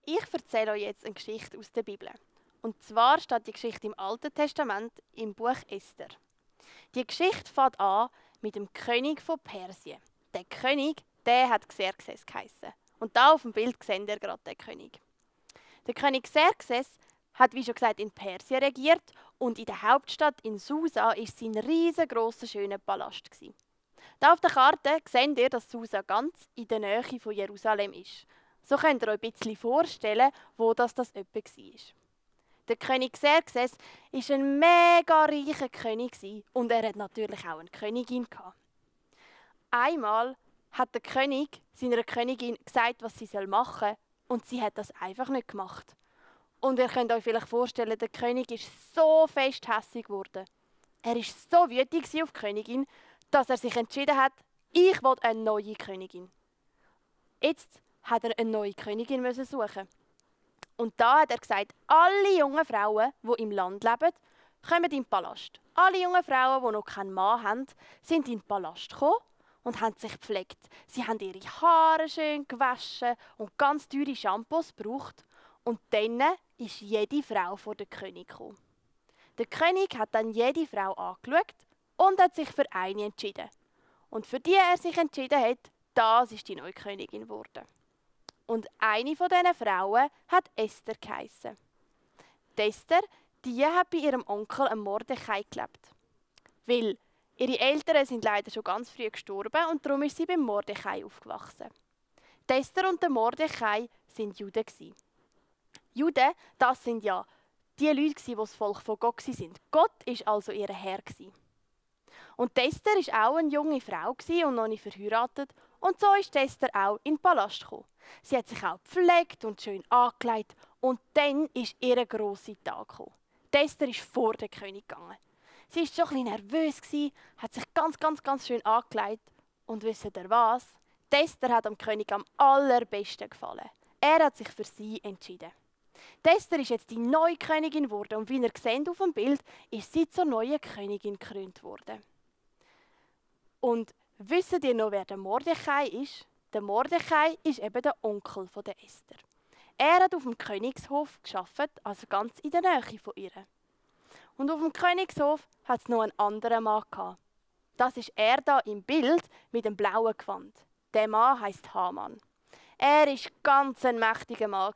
Ich erzähle euch jetzt eine Geschichte aus der Bibel. Und zwar steht die Geschichte im Alten Testament im Buch Esther. Die Geschichte fängt an mit dem König von Persien. Der König, der hat Xerxes geheissen. Und da auf dem Bild seht ihr gerade den König. Der König Xerxes hat, wie schon gesagt, in Persien regiert und in der Hauptstadt in Susa war sein riesengroßer, schöner Palast. Da auf der Karte seht ihr, dass Susa ganz in der Nähe von Jerusalem ist. So könnt ihr euch ein bisschen vorstellen, wo das etwa war. Der König Xerxes war ein mega reicher König und er hat natürlich auch eine Königin gehabt. Einmal hat der König seiner Königin gesagt, was sie machen soll, und sie hat das einfach nicht gemacht. Und ihr könnt euch vielleicht vorstellen, der König ist so fest hässig geworden. Er war so wütend auf die Königin, dass er sich entschieden hat, ich will eine neue Königin. Jetzt hat er eine neue Königin suchen. Und da hat er gesagt, alle jungen Frauen, die im Land leben, kommen in den Palast. Alle jungen Frauen, die noch keinen Mann haben, sind in den Palast gekommen und haben sich gepflegt. Sie haben ihre Haare schön gewaschen und ganz teure Shampoos gebraucht. Und dann ist jede Frau vor den König gekommen. Der König hat dann jede Frau angeschaut und hat sich für eine entschieden. Und für die er sich entschieden hat, das ist die neue Königin geworden. Und eine von diesen Frauen hat Esther geheissen. Die Esther, die hat bei ihrem Onkel Mordechai gelebt. Weil ihre Eltern sind leider schon ganz früh gestorben und darum ist sie beim Mordechai aufgewachsen. Die Esther und der Mordechai waren Juden. Juden, das sind ja die Leute, die das Volk von Gott waren. Gott war also ihr Herr. Und Esther war auch eine junge Frau und noch nicht verheiratet. Und so ist Esther auch in den Palast gekommen. Sie hat sich auch gepflegt und schön angelegt. Und dann ist ihr grosser Tag gekommen. Esther ist vor den König gegangen. Sie war schon ein bisschen nervös, hat sich ganz schön angelegt. Und wisst ihr was? Esther hat dem König am allerbesten gefallen. Er hat sich für sie entschieden. Esther ist jetzt die neue Königin geworden. Und wie ihr seht auf dem Bild, ist sie zur neuen Königin gekrönt worden. Und wisst ihr noch, wer der Mordechai ist? Der Mordechai ist eben der Onkel von der Esther. Er hat auf dem Königshof gearbeitet, also ganz in der Nähe von ihr. Und auf dem Königshof hat es noch einen anderen Mann gehabt. Das ist er da im Bild mit dem blauen Gewand. Der Mann heisst Haman. Er war ganz ein mächtiger Mann.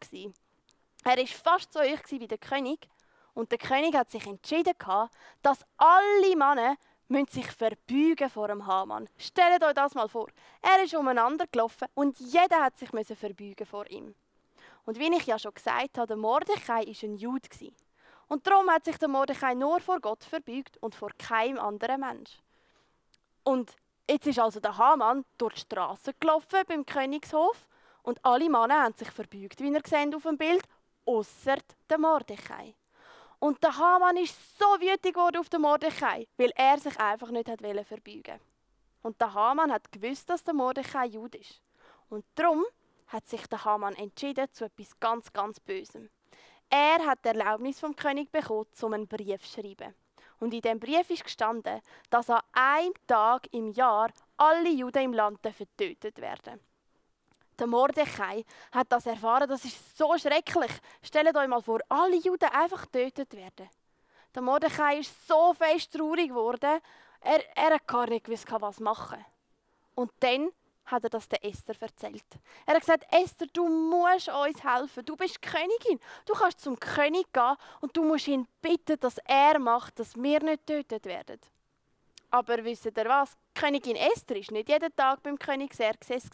Er war fast so hoch wie der König. Und der König hat sich entschieden, dass alle Männer sich verbeugen vor dem Haman. Stellt euch das mal vor. Er ist umeinander gelaufen und jeder hat sich verbeugen vor ihm. Und wie ich ja schon gesagt habe, der Mordechai war ein Jude. Und darum hat sich der Mordechai nur vor Gott verbeugt und vor keinem anderen Mensch. Und jetzt ist also der Haman durch die Straße gelaufen beim Königshof und alle Männer haben sich verbeugt, wie ihr seht auf dem Bild, ausser der Mordechai. Und der Haman ist so wütend geworden auf den Mordechai, weil er sich einfach nicht verbeugen wollte. Und der Haman hat gewusst, dass der Mordechai Jude ist. Und darum hat sich der Haman entschieden zu etwas ganz Bösem. Er hat die Erlaubnis vom König bekommen, um einen Brief zu schreiben. Und in diesem Brief ist gestanden, dass an einem Tag im Jahr alle Juden im Land getötet werden. Der Mordechai hat das erfahren, das ist so schrecklich. Stellt euch mal vor, alle Juden einfach getötet werden. Der Mordechai ist so fest traurig geworden, er hat gar nicht gewusst, was machen. Und dann hat er das der Esther erzählt. Er hat gesagt, Esther, du musst uns helfen, du bist Königin. Du kannst zum König gehen und du musst ihn bitten, dass er macht, dass wir nicht getötet werden. Aber wisst ihr was? Königin Esther war nicht jeden Tag beim König Xerxes.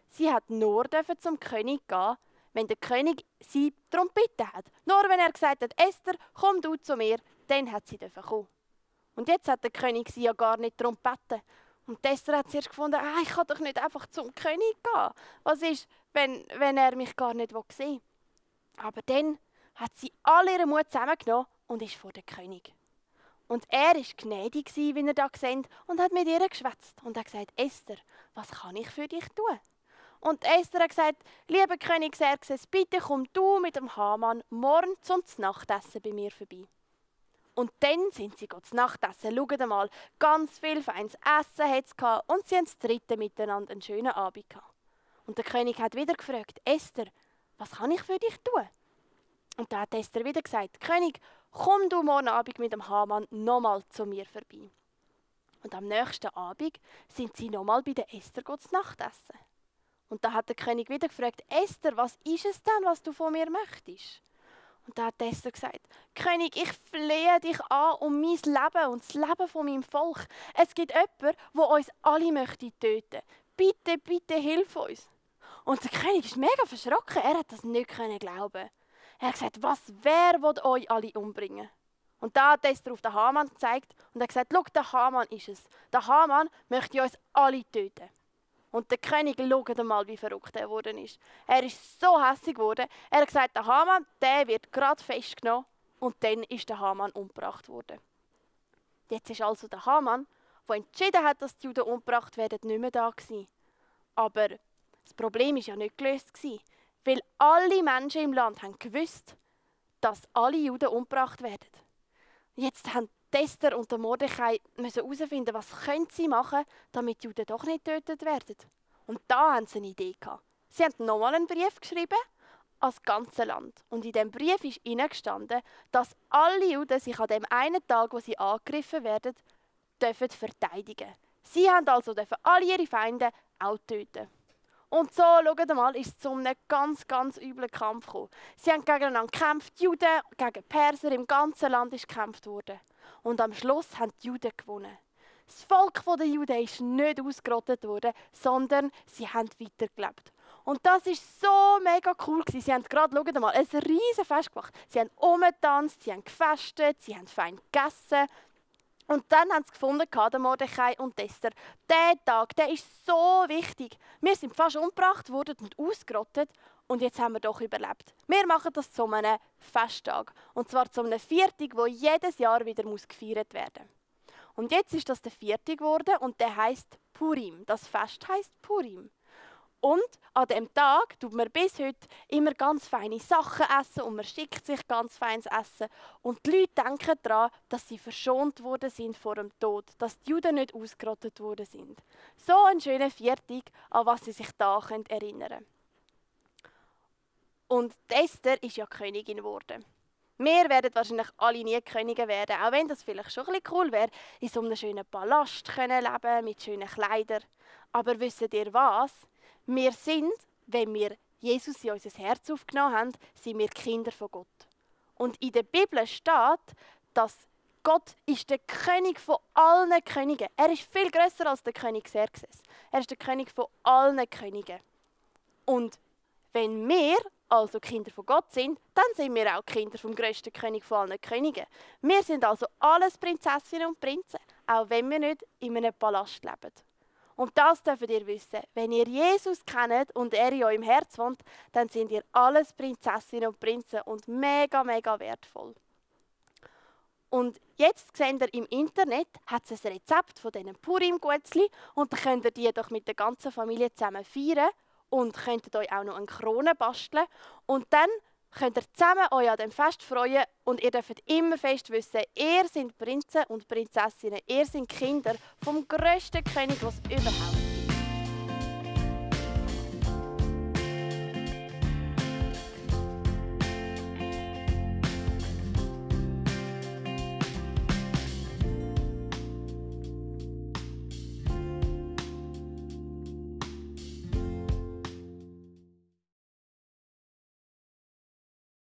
Sie hat nur zum König gehen, wenn der König sie darum gebeten hat. Nur wenn er gesagt hat, Esther, komm du zu mir, dann hat sie kommen. Und jetzt hat der König sie ja gar nicht darum gebeten. Und Esther hat zuerst gefunden, ich kann doch nicht einfach zum König gehen. Was ist, wenn er mich gar nicht sehen will? Aber dann hat sie all ihren Mut zusammengenommen und ist vor den König. Und er war gnädig, wie ihr da seht, und hat mit ihr geschwätzt und hat gesagt, Esther, was kann ich für dich tun? Und Esther hat gesagt, lieber König Xerxes, bitte komm du mit dem Haman morgen zum Nachtessen bei mir vorbei. Und dann sind sie zu Nachtessen. Schaut mal, ganz viel feines Essen hat es und sie haben das dritte miteinander einen schönen Abend gehabt. Und der König hat wieder gefragt, Esther, was kann ich für dich tun? Und da hat Esther wieder gesagt, König, komm du morgen Abend mit dem Haman nochmal zu mir vorbei. Und am nächsten Abend sind sie nochmal bei der Esther zu Nacht essen. Und da hat der König wieder gefragt, Esther, was ist es denn, was du von mir möchtest? Und da hat Esther gesagt, König, ich flehe dich an um mein Leben und das Leben von meinem Volk. Es gibt jemanden, der uns alle möchte töten. Bitte, bitte, hilf uns. Und der König ist mega verschrocken, er hat das nicht glauben. Er hat gesagt, wer will euch alle umbringen? Und da hat Esther auf den Haman gezeigt und er hat gesagt, schau, der Haman ist es. Der Haman möchte uns alle töten. Und der König, schaut mal, wie verrückt er geworden ist. Er ist so hässlich geworden. Er hat gesagt, der Haman, der wird gerade festgenommen. Und dann ist der Haman umgebracht worden. Jetzt ist also der Haman, der entschieden hat, dass die Juden umgebracht werden, nicht mehr da gewesen. Aber das Problem war ja nicht gelöst gewesen, weil alle Menschen im Land haben gewusst, dass alle Juden umgebracht werden. Jetzt haben Esther und der Mordechai müssen herausfinden, was können sie machen, damit die Juden doch nicht getötet werden. Und da haben sie eine Idee gehabt. Sie haben nochmal einen Brief geschrieben ans ganze Land. Und in diesem Brief ist gestanden, dass alle Juden sich an dem einen Tag, wo sie angegriffen werden, dürfen verteidigen. Sie haben also dürfen alle ihre Feinde auch töten. Und so, schaut mal, ist es zu einem ganz, ganz üblen Kampf gekommen. Sie haben gegeneinander gekämpft, die Juden gegen Perser, im ganzen Land ist gekämpft worden. Und am Schluss haben die Juden gewonnen. Das Volk der Juden ist nicht ausgerottet worden, sondern sie haben weitergelebt. Und das war so mega cool. Sie haben gerade, schaut mal, ein riesen Fest gemacht. Sie haben umgetanzt, sie haben gefestet, sie haben fein gegessen. Und dann haben sie gefunden, der Mordechai und Esther, dieser Tag, der ist so wichtig. Wir sind fast umgebracht worden und ausgerottet und jetzt haben wir doch überlebt. Wir machen das zu einem Festtag. Und zwar zu einem Viertag, der jedes Jahr wieder gefeiert werden muss. Und jetzt ist das der Viertag geworden und der heisst Purim. Das Fest heisst Purim. Und an diesem Tag tut man bis heute immer ganz feine Sachen essen und man schickt sich ganz feines Essen. Und die Leute denken daran, dass sie verschont worden sind vor dem Tod, dass die Juden nicht ausgerottet worden sind. So ein schöner Viertag, an was sie sich da erinnern können. Und Esther ist ja Königin geworden. Wir werden wahrscheinlich alle nie Könige werden, auch wenn das vielleicht schon ein bisschen cool wäre, in so einem schönen Palast leben mit schönen Kleidern. Aber wisst ihr was? Wir sind, wenn wir Jesus in unser Herz aufgenommen haben, sind wir Kinder von Gott. Und in der Bibel steht, dass Gott ist der König von allen Königen. Er ist viel grösser als der König Xerxes. Er ist der König von allen Königen. Und wenn wir also Kinder von Gott sind, dann sind wir auch Kinder vom grössten König von allen Königen. Wir sind also alles Prinzessinnen und Prinzen, auch wenn wir nicht in einem Palast leben. Und das dürft ihr wissen. Wenn ihr Jesus kennt und er in eurem Herz wohnt, dann sind ihr alles Prinzessinnen und Prinzen und mega, mega wertvoll. Und jetzt seht ihr im Internet, hat es ein Rezept von diesen Purim-Guetzli und dann könnt ihr die doch mit der ganzen Familie zusammen feiern und könnt euch auch noch eine Krone basteln. Und dann könnt ihr zusammen euch an dem Fest freuen und ihr dürft immer fest wissen, ihr seid Prinzen und Prinzessinnen, ihr seid Kinder vom grössten König, was es überhaupt gibt.